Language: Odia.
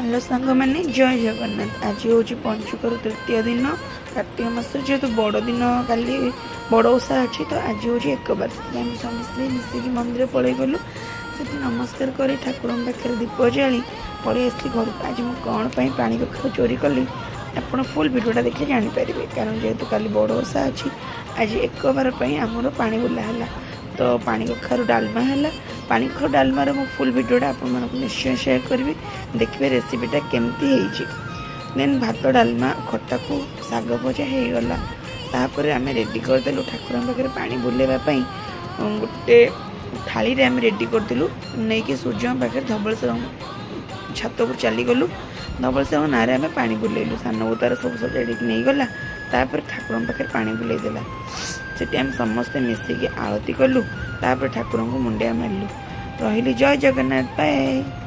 ହ୍ୟାଲୋ ସାଙ୍ଗମାନେ, ଜୟ ଜଗନ୍ନାଥ। ଆଜି ହେଉଛି ପଞ୍ଚୁକର ତୃତୀୟ ଦିନ, କାର୍ତ୍ତିକ ମାସ। ଯେହେତୁ ବଡ଼ ଦିନ, କାଲି ବଡ଼ ଓଷା ଅଛି, ତ ଆଜି ହେଉଛି ଏକବାର। ସେଥିପାଇଁ ଆମେ ସମସ୍ତେ ମିଶିକି ମନ୍ଦିର ପଳେଇ ଗଲୁ। ସେଠି ନମସ୍କାର କରି, ଠାକୁରଙ୍କ ପାଖରେ ଦୀପ ଜାଳି ପଳେଇ ଆସିଲି ଘରକୁ। ଆଜି ମୁଁ କ'ଣ ପାଇଁ ପାଣି କଖାରୁ ଚୋରି କଲି, ଆପଣ ଫୁଲ୍ ଭିଡ଼ିଓଟା ଦେଖିଲେ ଜାଣିପାରିବେ। କାରଣ ଯେହେତୁ କାଲି ବଡ଼ ଓଷା ଅଛି, ଆଜି ଏକବାର ପାଇଁ ଆମର ପାଣି ବୁଲା ହେଲା, ତ ପାଣି କଖାରୁ ଡାଲମା ହେଲା। ପାଣି କଖାରୁ ଡାଲମାର ମୁଁ ଫୁଲ୍ ଭିଡ଼ିଓଟା ଆପଣମାନଙ୍କୁ ନିଶ୍ଚୟ ସେୟାର କରିବି। ଦେଖିବେ ରେସିପିଟା କେମିତି ହେଇଛି। ଦେନ୍ ଭାତ, ଡାଲମା, ଖଟାକୁ ଶାଗ ଭଜା ହେଇଗଲା। ତାପରେ ଆମେ ରେଡ଼ି କରିଦେଲୁ ଠାକୁରଙ୍କ ପାଖରେ ପାଣି ବୁଲେଇବା ପାଇଁ। ଗୋଟେ ଥାଳିରେ ଆମେ ରେଡ଼ି କରିଦେଲୁ। ନେଇକି ସୂର୍ଯ୍ୟଙ୍କ ପାଖରେ, ଧବଳେଶ୍ୱର ଛାତ ଉପରୁ ଚାଲିଗଲୁ। ଧବଳେଶ୍ୱରଙ୍କ ନାଁରେ ଆମେ ପାଣି ବୁଲେଇଲୁ। ସାନ ବୋଉ ତାର ସବୁ ସଜାଡ଼ିକି ନେଇଗଲା। ତାପରେ ଠାକୁରଙ୍କ ପାଖରେ ପାଣି ବୁଲେଇ ଦେଲା। ସେଠି ଆମେ ସମସ୍ତେ ମିଶିକି ଆଳତି କଲୁ। ତାପରେ ଠାକୁରଙ୍କୁ ମୁଣ୍ଡିଆ ମାରିଲୁ। ରହିଲି, ଜୟ ଜଗନ୍ନାଥ, ବାଏ।